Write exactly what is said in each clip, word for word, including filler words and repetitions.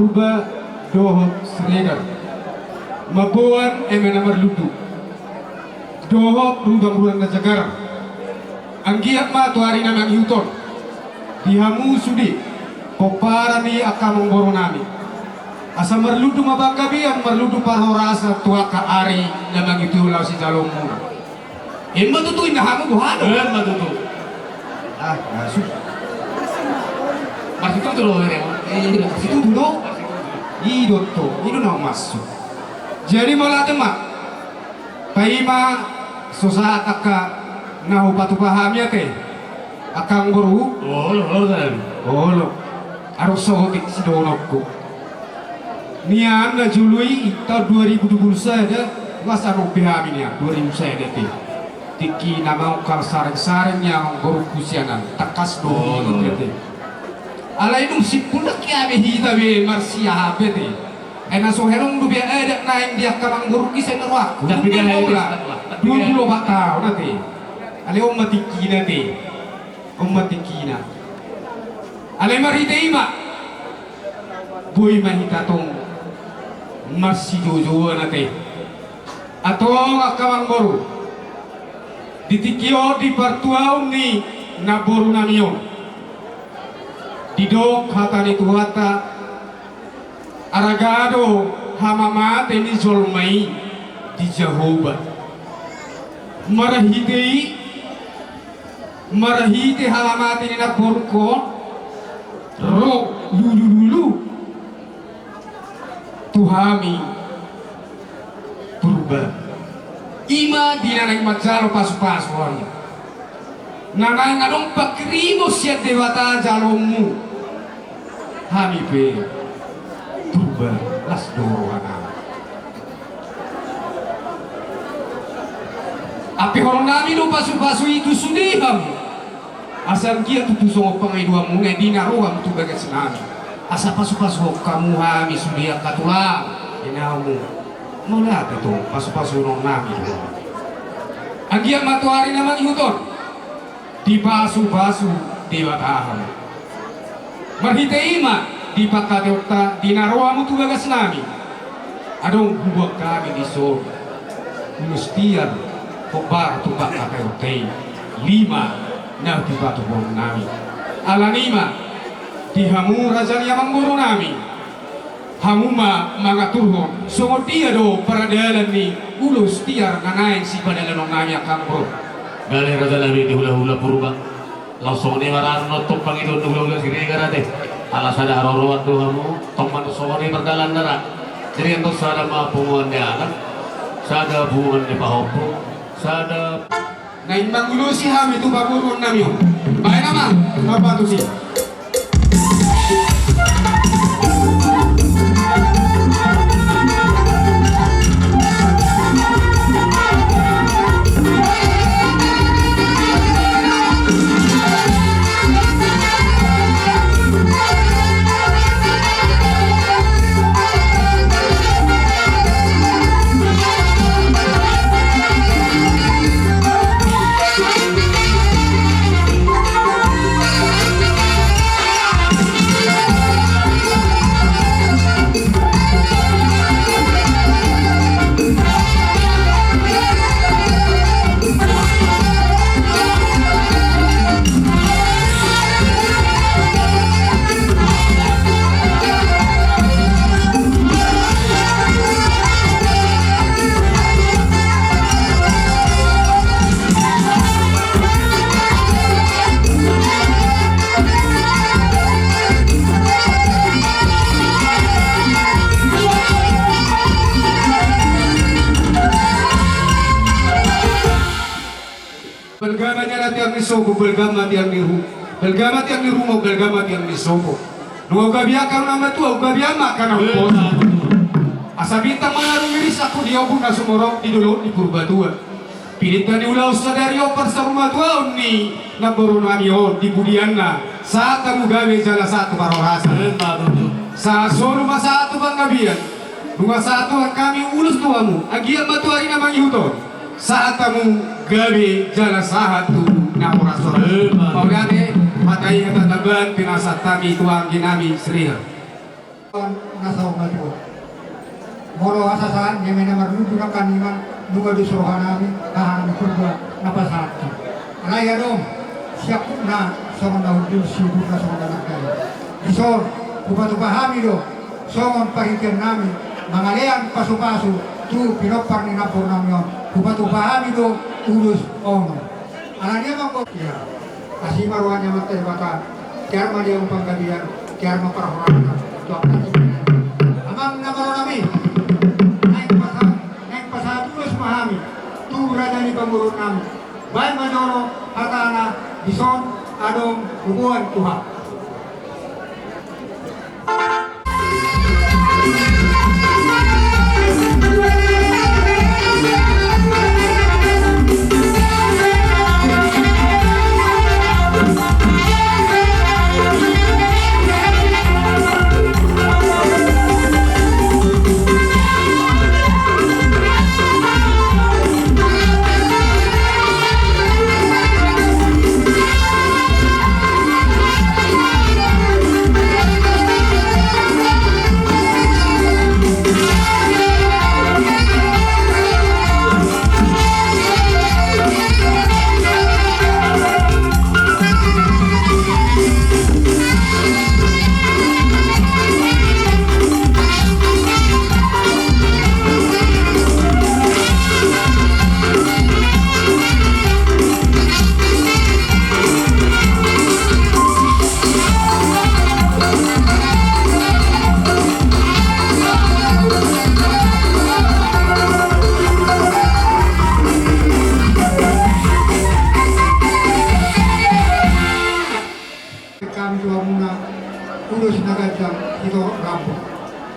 Purba dohot Siregar, mamboan eme na marlundu dohot rudang-rudang na jagar. Anggiat ma tu ari na mangihut on di hamu sude pomparan ni angka amangboru nami, asa marlundu ma panggabean, marlundu parhorasan tu angka ari na mangihut i, laos sijaloonmuna. Ima tutu, inna hamu boha do? Ima tutu. Ah, masuk. Marsitutu do, Bere. Eh, iya, marsitutu do. I do tu, i do na masuk. Jadi mauliate ma. Paima so sahat angka na hupatupa hami ate, angka amangboru. Olo, olo, olo. Olo. Adong saotik sidohononku. Nian na jolo i, taon dua ribu dua puluh sada, masa dope hami nian dua ribu sada ate. Tingki na mangungkal sareng-sareng ni amangborungku sian an, tangkas do. Olo, olo. Ate. Alai dung simpul ndang hea be hita be marsiahapan ate. Ai na so hea adong dope adat naeng di angka amangborungki sian rohangku. Tapi dia dua puluh opat taon ate. Alai on ma tingkina ate. On ma tingkina. Alai marhite i ma, boi ma hita tong marsijojoan ate. Antong angka amangboru, di tingki on, di partuaon ni namboru nami on, didok hata ni Tuhanta, arga do hamamate ni jolma i di Jahowa. Marhite i, marhite hamamate ni namborungkon, ro lulululu tu hami Purba. Ima di na naeng manjalo pasupasu hami. Na naeng adong pangkirimon sian Debata jaloonmu. Hami pe Purba, las do rohanami. Ampehonon nami do pasupasu i tu sude hamu. Asa anggiat tutu songon pangidoanmuna i di na ro hamu tu bagas nami. Asa pasupasuhon hamu hami sude angka tulang, inanami. Mauliate tong, pasupasuhonon nami do. Anggiat ma tu ari na mangihut on dipasupasu Debata hamu. Marhite i ma di pangkataionta di na ro hamu tu bagas nami. Adong huboan hami dison ulos tiar hombar tu pangkataionta i, lima na hupatupaon nami. Alani i ma di hamu raja ni amangboru nami, hamu ma mangaturhon songon dia do paradalan ni ulos tiar na naeng sipadalanon nami, angka amangboru. Dali raja nami di hulahula Purba. Laos songon i ma ra nonton pangidoan ni hulahula Siregar ate. Ala sada haroroan do hamu, tong ma songon i pardalanna ra. Jadi antong sada ma punguan ni anak, sada punguan ni pahompu, sada. Naeng mangulosi hami tu pamoruon nami on. Baen ma, apa tusi. Balga ma jala tiang ni sopo, balga ma tiang ni ru-, balga ma tiang ni rumo, balga ma tiang ni sopo. Nunga gabe angka na matua, gabe ma angka na umposo. Asa bintang ma na rumiris angkup di ombun na sumorop di dolok ni Purbatua. Pinangido ni ulaon sadari on parsarumatuaon ni namboru nami on di pudianna, sahat hamu gabe jala sahat tu parhorasan. Sahat solu ma sahat tu panggabean. Nunga sahat Tuhan hami ulos tu hamu, anggiat ma tu ari na mangihut on sahat hamu gabe jala sahat tu na horas on. Mauliate, hata i hata tambahan pinasahat hami tu anggi nami Siregar. Na saur matua. Molo asa sahat ni hami na marnundu nangkaningan, nunga dos rohanami, hahanami Purba na pasahathon. Alai adong siangkupna songon na hundul, siudurna songon na nangkali. Dison hupatupa hami do songon parhiteannami mangalean pasupasu tu pinompar ni namborunami on, hupatupa hami do ulos onom. Alani amang boru, ia, asi ma roha ni Amanta Debata, tiar ma dia panggabean, tiar ma parhorasan tu angka tu. Amang na marnami, naeng pasa-, naeng pasahat ulos ma hami tu raja ni pamoruonnami. Baen ma jolo hatana, dison adong huboan Tuhan. Hami tu hamuna ulos na ganjang sitorop rambu.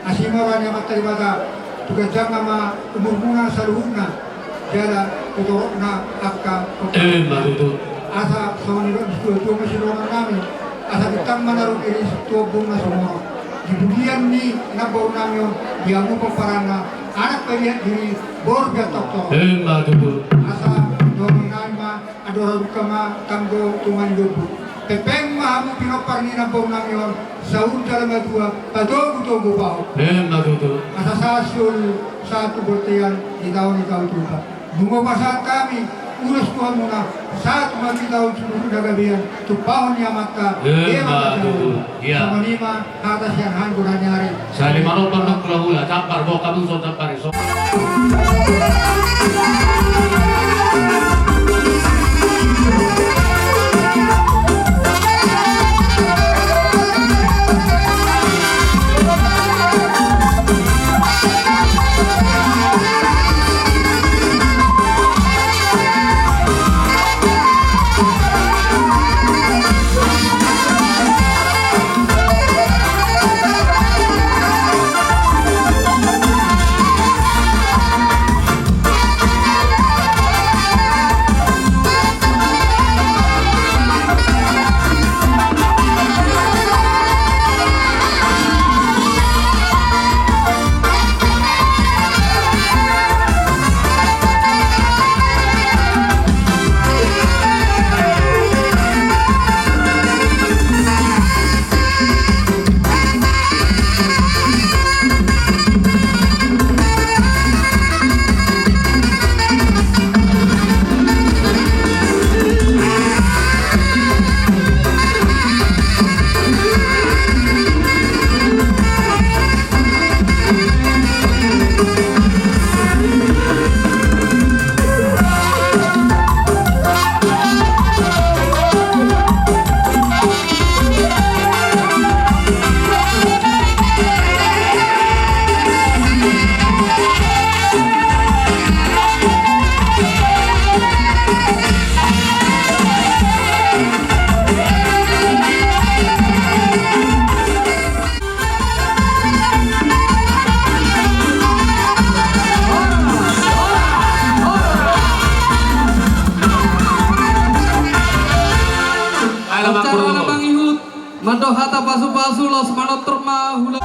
Asi ma roha ni Amanta Debata, tu ganjangna ma umurmuna saluhutna, jala tu torop ni angka. Emma tutu. Asa songon na nidok ni situatua ma sidohononnami, asa bintang ma na rumiris tu ombun na sumorop. Di pudian ni namborunami on, di hamu pomparanna, anak paliat diri, boru piatortor. Emma tutu. Asa dohononnami ma, andor halumpang ma tanggo tu mandombu. Pengpeng ma hamu pinompar ni namborunami on, saur jala matua, patogutogu pahompu. Emma tutu. Asa sahat solu, sahat tu bontean, di taon, di taon tupa. Nunga pasahat hami ulos tu hamuna, sahat ma di taon sumurut na gabean, tumpahon ni Amanta. Emma tutu. Ia. Songon i ma hata sian hami bontean ni ari. Sali manombor nang kula hula, campar, boka, buso, campar, iso. Ala mangkuru. Ala mangihut, mandok hata pasupasu, laos manortor ma hula.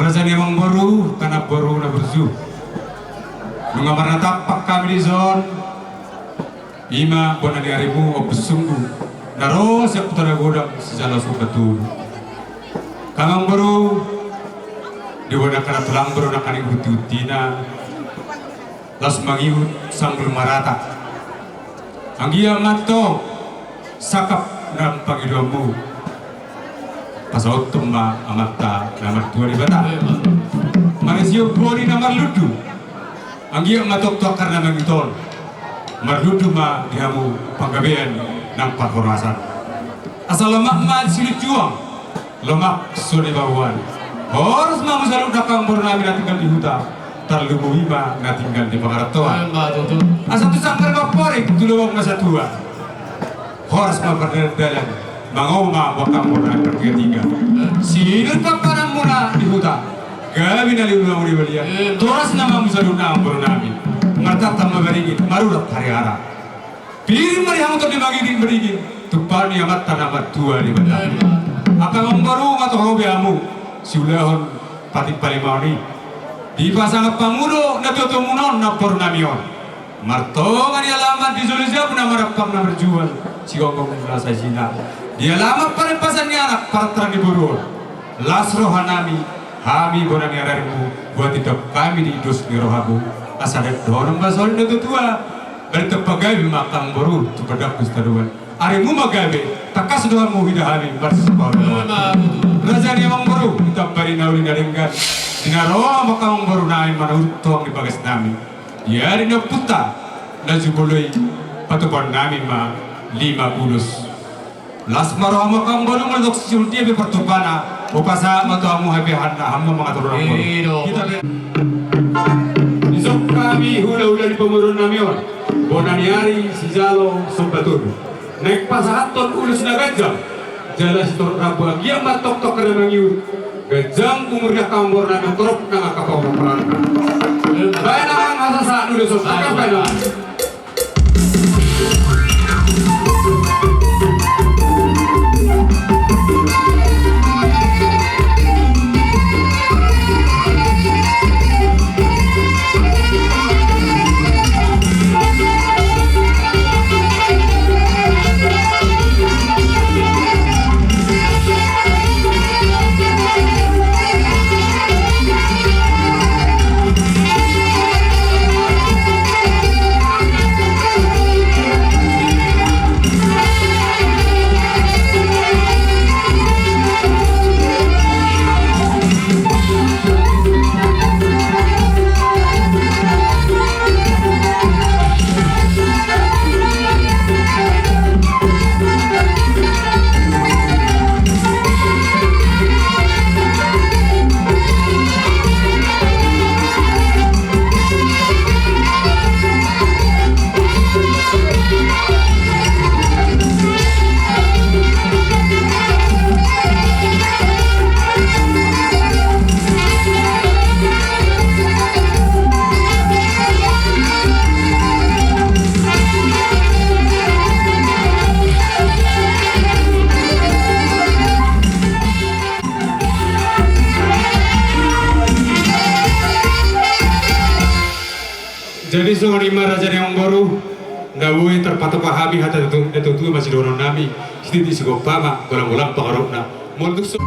Raja ni amangboru, anak boru na burju. Nunga marnatampak hami dison, ima bona ni arimu Ompu Sunggu, na ro sian Huta Nagodang, sijalo Sumba Tolu. Amangboru, di bona angka na tulang boru na kaning huti-hutina, laos mangihut sambil marata. Anggiat ma antong sangkap nang pangidoanmu pasahathon ma Amanta na martua Debata. Marisi boni na marlundu. Anggiat ma antong tu angka na mangihut on marlundu ma di hamu panggabean nang parhorasan. Asa lomak ma di silunjuang, lomak so di baoan. Horas ma hamu saluhutna amangboru nami na tinggal di huta, tarlumobi ma na tinggal di pangarantoan. Asa tu sanggar ma amporik, tu lobang ma satua. Horas ma pardalan-dalan, mangomo ma amangboru nami partigatiga. Sinur pamparanmuna di huta, gabe na lilu hamu di balian. Horas ma hamu saluhutna amangboru nami. Martantan ma baringin, marurat hariara. Pir ma di hamu tondi mangiring baringin, tumpahon ni Amanta na martua Debata. Angka amangboru, nga toho be hamu siulahon patik palimaon i. Dipasangap hamu do na tuatua muna on, amangboru nami on. Martonga ni alaman di jolo jabu na marampang na marjual, sigonggong na saisina. Di alaman parempasan ni anak, parantaran ni boru on. Las roha nami, hami bona ni arimu, buat indap hami di dos ni rohamu. Asa dohonon ma songon na tuatua. Baen tu pagabe ma amangboru tu padangku Sitadoan. Arimu ma gabe, tangkas do hamu huida hami marsipaolo. Raja ni amangboru, ditamba di na uli na denggan, di na ro ma amangboru nami manurut tulang di bagas nami. Di ari ni ompunta na jumolo i, patupaon nami ma lima ulos. Las ma rohamu amangboru, molo dung sisuru dia pe partupana, hupasahat ma tu hamu hape hanna hamu mangatur amangboru. Hita pe. Dison hami hulahula ni pamoruon nami on, bona ni ari sijalo Sumba Tolu. Naeng pasahathon ulos na ganjang jala sitorop rambu, anggiat ma antong tu angka na mangihut ganjang umur ni amangboru nami, torop nang angka pangomporanna. Baen amang, asa sahat ulos on, tangkas baen amang. Jadi songon i ma raja ni amangboru, na boi tarpatupa hami hata ni natuatua ma sidohonon nami, sititi sigompa ma, golang-golang pangarahutna. Molo dung so-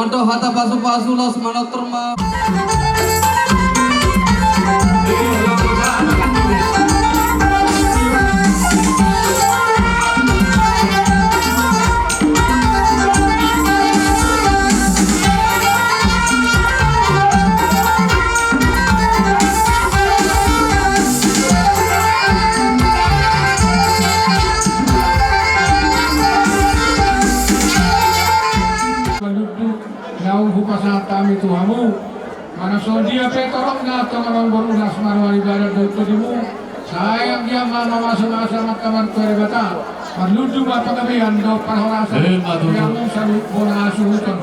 Dohot hata pasupasu, laos manortor ma. Parlundu naung hupasahat hami tu hamu. Manang songon dia pe torop na tongon amangboru, las ma roha ni badan dohot tondi mu. Sai anggiat ma mamasumasu amanta martua Debata. Parlundu ma panggabean dohot parhorasan. Emma tutu. Di hamu saluhut bona hasuhuton.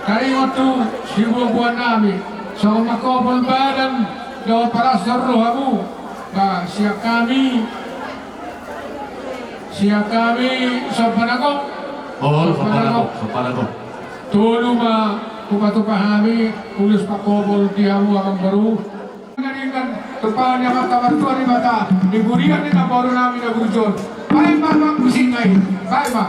Taringot tu sibuanbuan nami, songon mangkopol badan dohot parasor rohamu. Ba, sian hami, sian hami somba na gok. Oh, somba na gok, somba na gok. Tolu ma hupatupa hami ulos pangkopol di hamu amangboru. Tumpahon ni amanta martua Debata, di hurian ni namboru nami na burju on. Baen ma, amang, musikna i. Baen ma.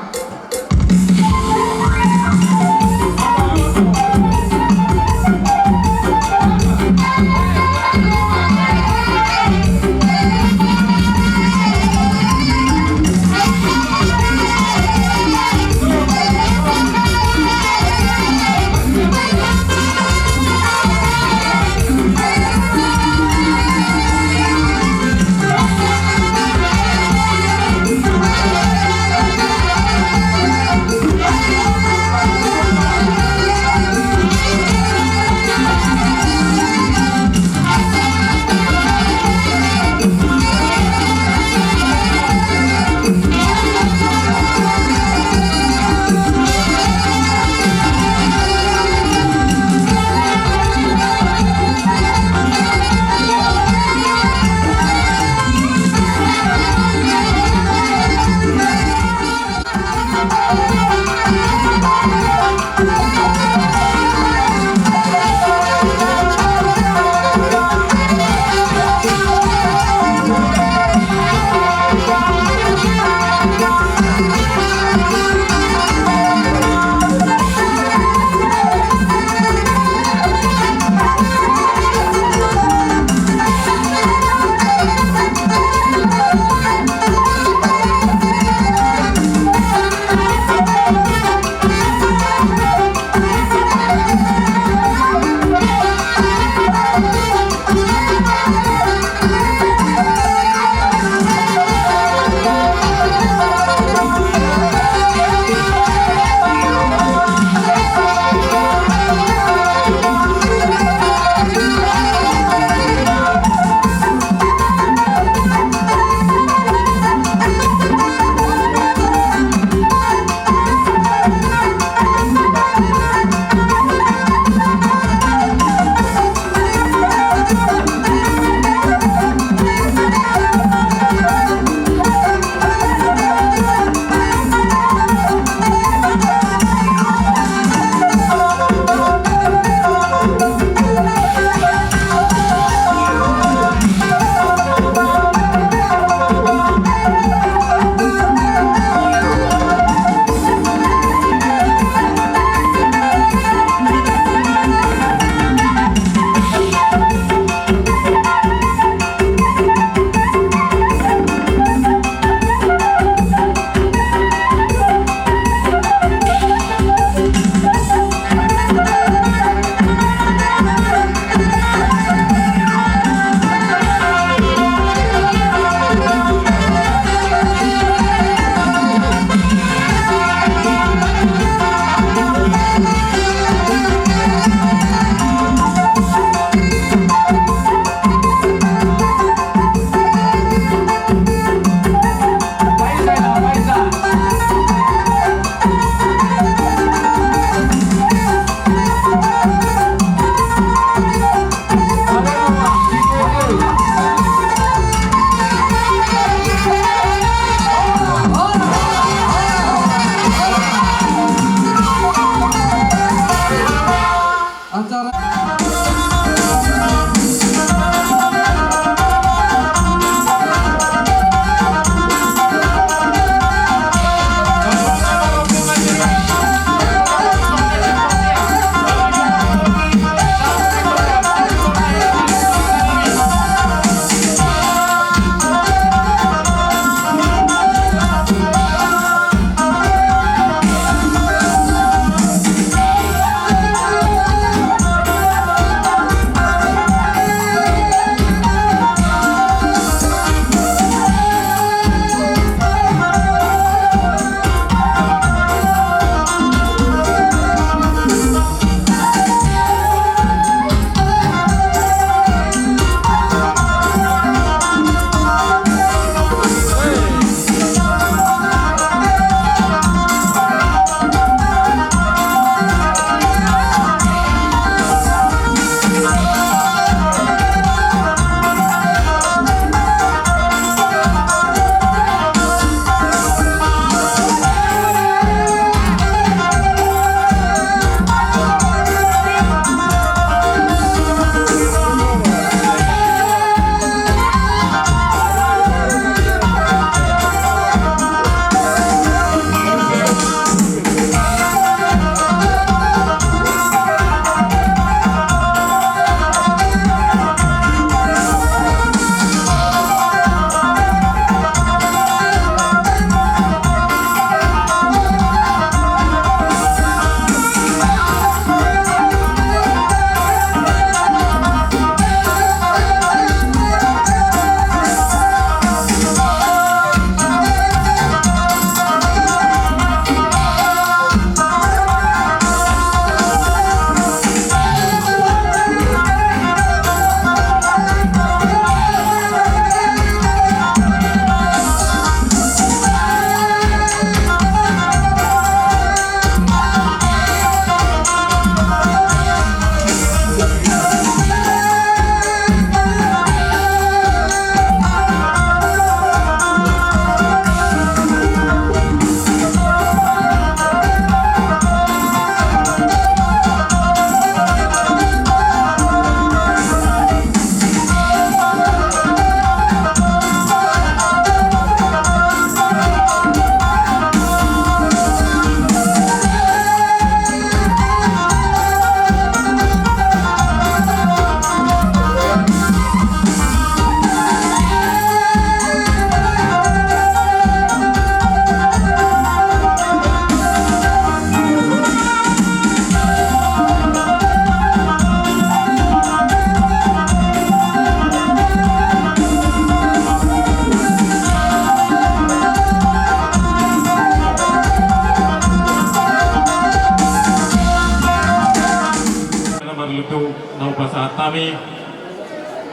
Nami,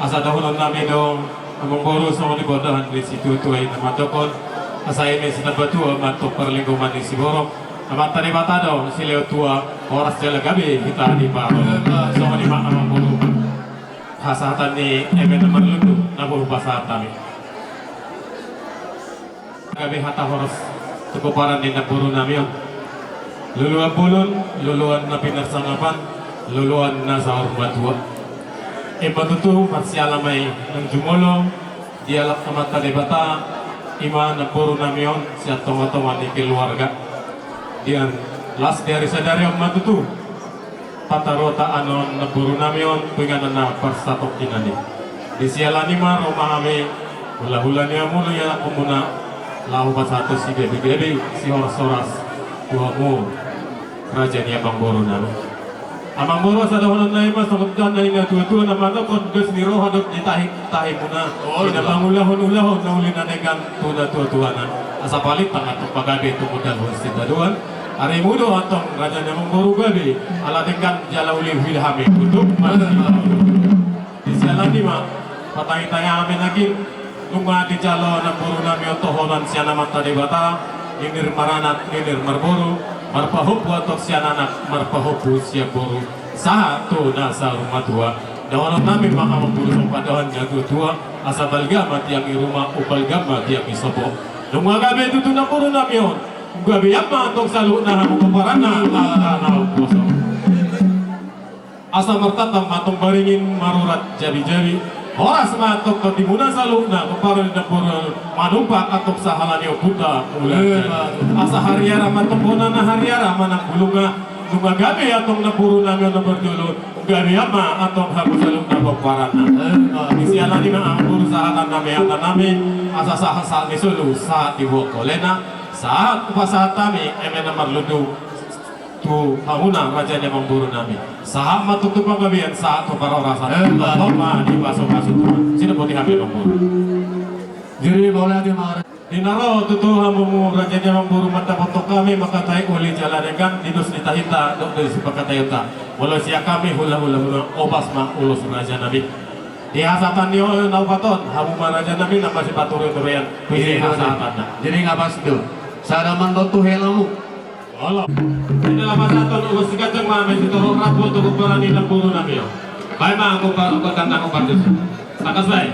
asa dohonon nami do, amangboru, songon i pandohan ni situatua i na mandok on, asa eme sitambatua ma antong parlinggoman ni siborok, Amanta Debata do silehon tua, horas jala gabe hita di parorot. Songon i ma amangboru. Hasahatan ni eme na marlundu, na boi hupasahat hami. Gabe hata horas tu pomparan ni namboru nami on. Loloan bolon, loloan na pinarsangapan, loloan na saur matua. I ma tutu, marsiala ma i nang jumolo, dialap Amanta Debata, i ma namboru nami on sian tonga-tonga ni keluarga. Dian las di ari sadari on ma tutu. Pataruhon annon namboru nami on, tu inganan na parsatongkinan i. Di siala ni i ma ro ma hami, hula-hula ni hamuna, anak hamuna, laho pasahathon sigabe-gabe, sihoras-horas, tu hamu, raja ni amangboru nami. Amangboru, asa dohonon nami ma, songon nidok ni natua-tua na mandok on, dos ni roha dohot ni tahi, tahimuna. Olo. Di na mangulahon-ulahon na uli na denggan tu natua-tuana. Asa palit tangan tu pagabe tu modal hon sitadoan. Ari mudo antong raja ni amangboru gabe, ala denggan jala uli huida hami. Untuk mas. Di siala ni i ma, patangi-tangi hami nangkin, nunga dijalo namboru nami on tohonan sian Amanta Debata, ninir maranak, ninir marboru, marpahompu antong sian anak, marpahompu sian boru, sahat tu na saur matua. Dohonon nami ma amangboru songon pandohan ni natua-tua, asa balga ma tiang i ruma, umbalga ma tiang i sopo. Nunga gabe tutu namboru nami on, gabe ma antong saluhutna hamu pomparanna, na umposo. Asa martanda ma antong baringin, marurat jabi-jabi. Horas ma antong tondimuna saluhutna, pomparan ni namboru, manumpak antong sahala ni ompunta Mulajadi. Asa hariara ma antong bona na hariara manang bulungan. Nunga gabe antong namboru nami on na parjolo, gabe ma antong hamu saluhutna pomparanna. Di siala ni i ma amangboru, sahatan nami hata nami, asa sahat-sahat ni solu, sahat diboan holena, sahat hupasahat hami eme na marlundu. Tu hamuna raja ni amangboru nami. Sahat ma tutu panggabean, sahat tu parhorasan. Eh, Tuhan ma dipasu-pasu Tuhan. Sinamot ni hami amangboru. Jadi boleh di mar. Di na ro tutu hamu raja ni amangboru mandapothon hami mangkatai uli jala denggan di dos ni tahinta dohot dos ni pangkataianta. Molo sian hami hula-hula muna, ombas ma ulos raja nami. Di hasahatan ni na opat on, hamu ma raja nami na masipaturuan-turuan. Pisi hasahatanna. Jadi nga pas tu. Sada mandok tu helamu. Olo. Inilah pasahaton ulos siganjang ma, mesitorop rambu tu pomparan ni namboru nami on. Baen ma anggo par-, anggo tanda, anggo partus. Tangkas baen.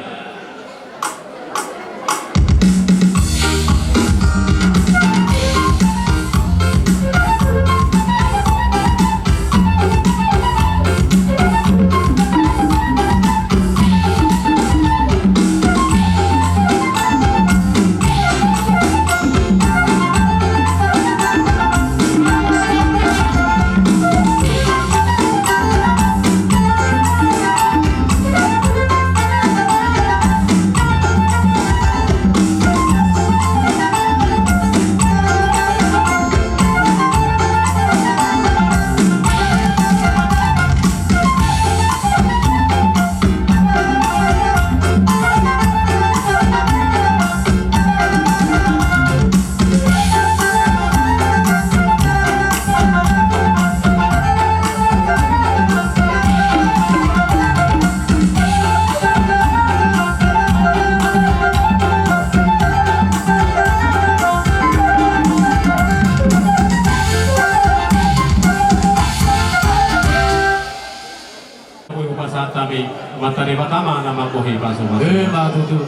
Boi hupasahat hami, Amanta Debata ma na mambohi pasu-pasu. Eh, ma tutu.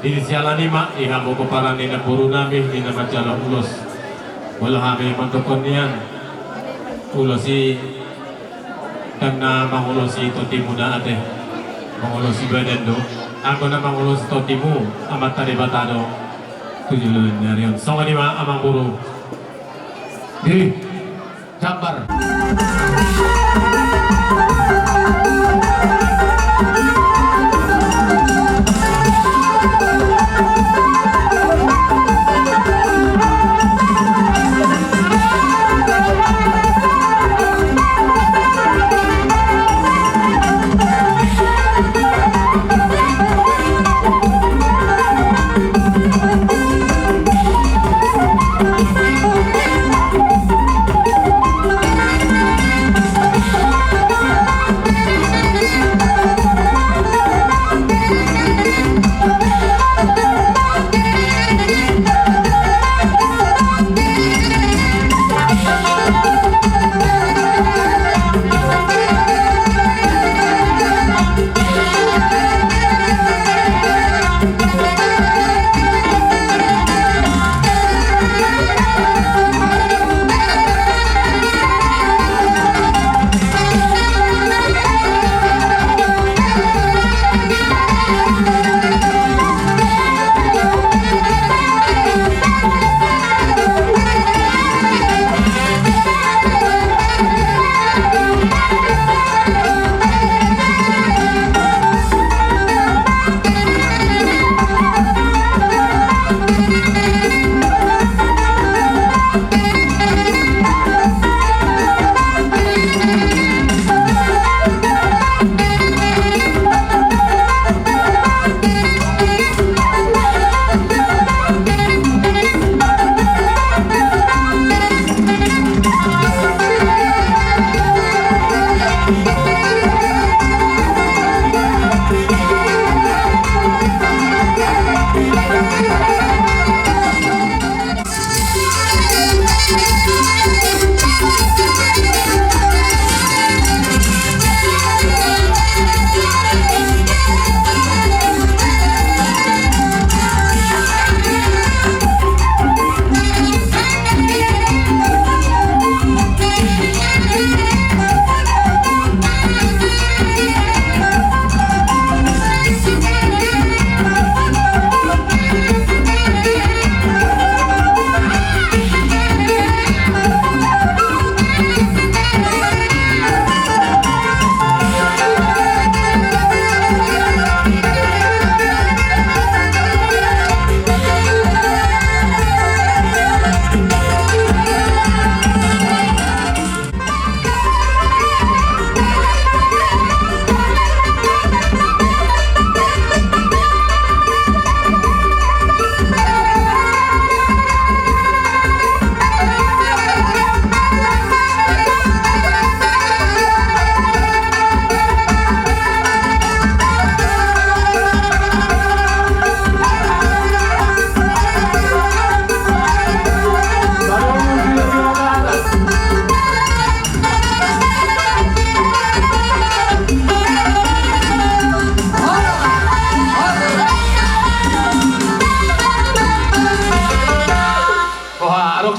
Di siala ni i ma, di hamu pomparan ni namboru nami, di na manjalo ulos. Molo hami mandokkon nian ulos i, ndang na mangulosi tondimuna ate. Mangulosi badan do. Anggo na mangulosi tondimu, Amanta Debata do. Tu joloan ni ari on. Songon i ma amangboru. Di. Jambar.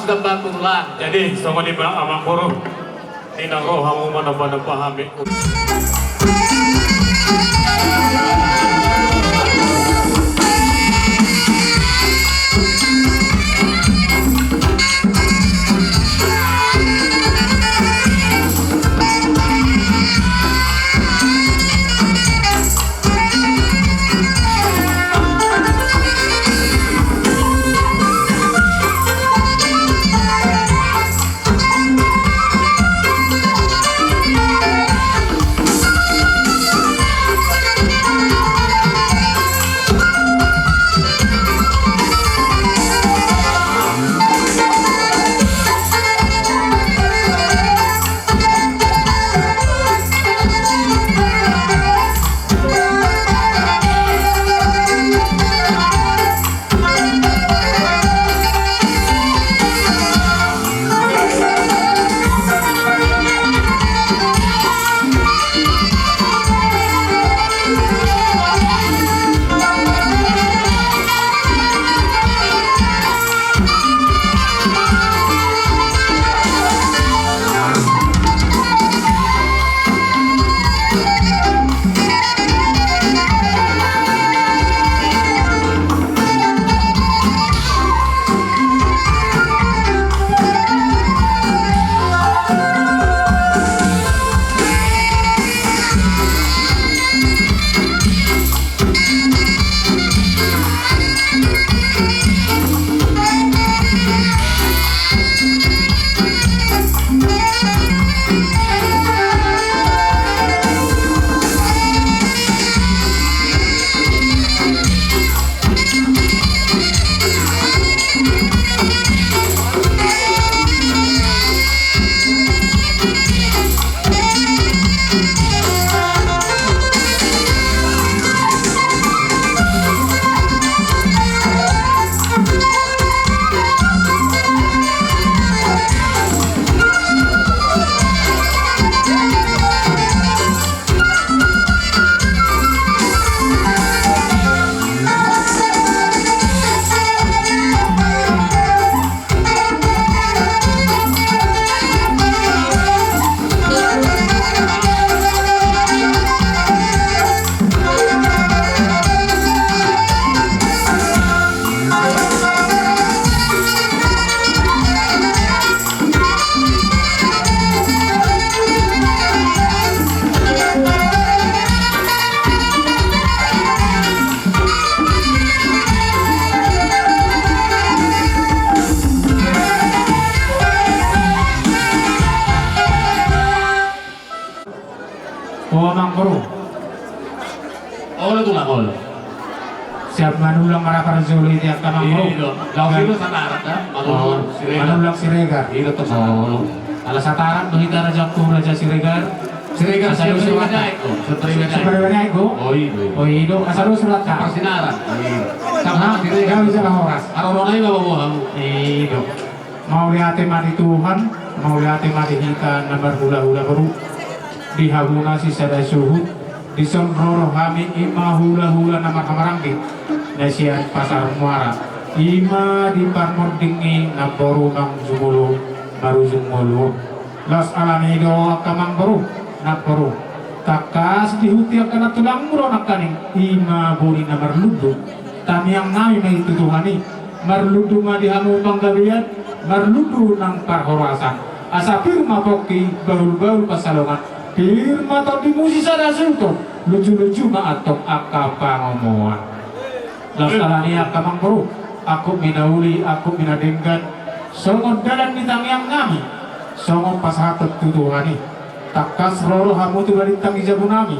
Gambang Kutulan. Jadi songon i ma amang boru, di na ro hamu manomba-nomba hami. O amang boru. Olo tulang, olo. Siap manulang marapar jolo i di angka amang boru. Iya, laos i do sataran da, manulang Siregar. Manulang Siregar. Iya, tetap sataran. Ala sataran do hita raja, tu raja Siregar. Siregar, siap terima kasih. Siap terima kasih. O i do. O i do, asa do surat ka. Parsinaran. Iya. Sama Siregar. Gabe jala horas. Aroro nai ma boha hamu. I do. Mauliate ma di Tuhan, mauliate ma di hita na marhulahula boru. Di hamuna sisada suhut, dison ro rohami, i ma hulahula na marhamaranggi na sian Pasar Muara, i ma di parmonding ni namboru Amang Jumolo marujung ngolu. Laos alani do angka amang boru, namboru, tangkas dihuti angka na tulangmu do nangkaning, i ma boni na marlundu. Tangiang nami ma i tu Tuhan i. Marlundu ma di hamu panggabean, marlundu nang parhorasan. Asa pir ma pongki, bahulbahul pansalongan. Pir ma tondimu sisada suhut on, lunjulunju ma antong angka pangomoan. Laos alani angka amang boru, angkup ni na uli, angkup ni na denggan, songon dalan ni tangiang nami, songon pasahathon tu Tuhan i. Tangkas ro rohamu tu balintang di jabu nami,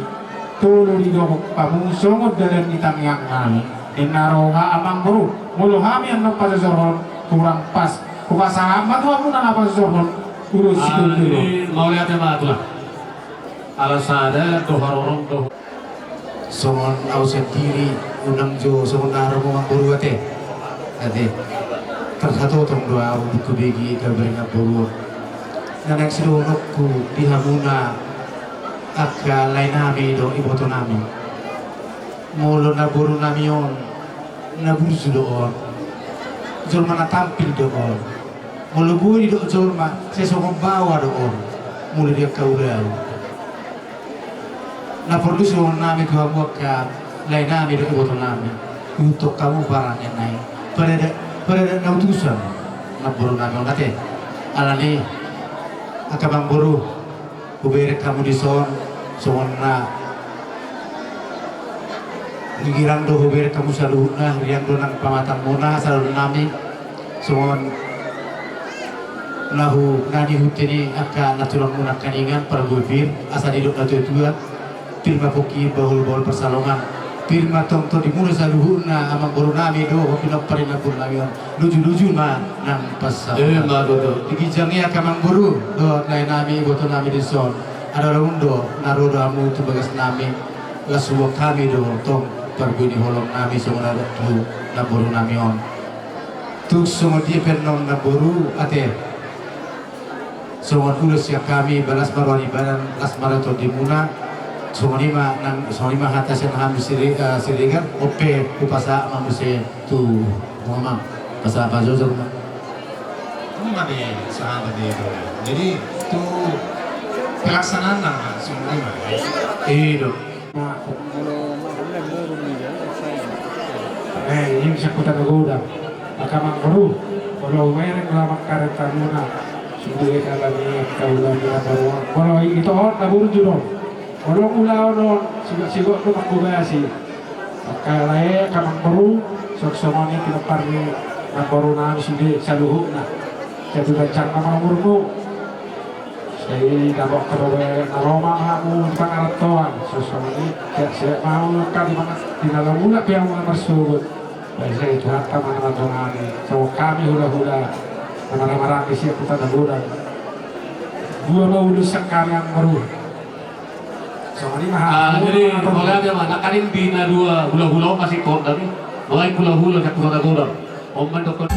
tolu didok hamu songon dalan ni tangiang nami. Ninna roha amang boru, molo hami annon pajojorhon, hurang pas. Hupasahat ma tu hamuna na pajojorhon, ulos sitolu. Jadi mauliate ma tulang. Ala sada do haroro do. Songon au sandiri, unang jo songon na ro amang boru ate. Ate. Tarsatongtong do au di hubege gabe na boru on. Na naeng sidohononku di hamuna angka lae nami dohot iboto nami. Molo na boru nami on, na burju do on. Jolma na tampil do on. Molo boi didok jolma, sai songon baoa do on, molo di angka ulaon. Na porlu songon nami tu hamu angka lae nami dohot iboto nami, ihuthon hamu parange nai, padadat, padadat na utusan namboru nami on ate. Alani, angka amangboru, hubereng hamu dison, songon na girang do hubereng hamu saluhutna, riang do nang pamatangmuna, saluhut nami, songon na hu, na nihut ni angka na tulangmuna angka ningan, pargopir, asa didok na tuatua, pir ma pongki bahulbahul pansalongan, pir ma tongtong di muna saluhutna, amangboru nami do, pinompar ni namboru nami on. Lujuluju ma nang pansamotan. Ima tutu. Di ginjang i angka amangboru dohot lae nami, iboto nami dison. Adong adong do na ro do hamu tu bagas nami. Las huboan hami do tong parbue ni holong nami songon na adong tu namboru nami on. Tung songon dia pe annon namboru ate. Songon ulos sian hami, las ma roha ni badan, las ma roha ni tondimuna. Songon i ma nang, songon i ma hata sian hami Sire-, eh, Siregar, on pe hupasahat ma muse tu hamu amang. Pasahat ma jolo ma. Ima di sahat di. Jadi tu pelaksanaan nang songon i ma. I do. Eh, i ma sian Huta Nagodang. Angka amangboru, molo hubereng ulaon karetamuna, sude halani angka ulaon ni namboru on. Molo i, ito on na burju do. Molo ulaon on, sigok-sigok do manghobasi. Angka lae, angka amangboru, songon i pinompar ni namboru nami sude saluhutna. Jadi ganjang ma umurmu. Sai dapot hamu be na ro ma hamu di pangarantoan, songon i, siap-siap ma hamu angka di mana, di na lamuna pe hamu na marsogot. Ba sai Tuhanta ma na mandongani, songon hami hulahula na marhahamaranggi sian Huta Nagodang. Dua ma ulos sian hami amangboru. Songon i ma hamu. Ah, jadi, molo dia ma, na kaning di na dua hulahula on masih kondang i. Mulai hulahula sian Huta Nagodang. Om mandok.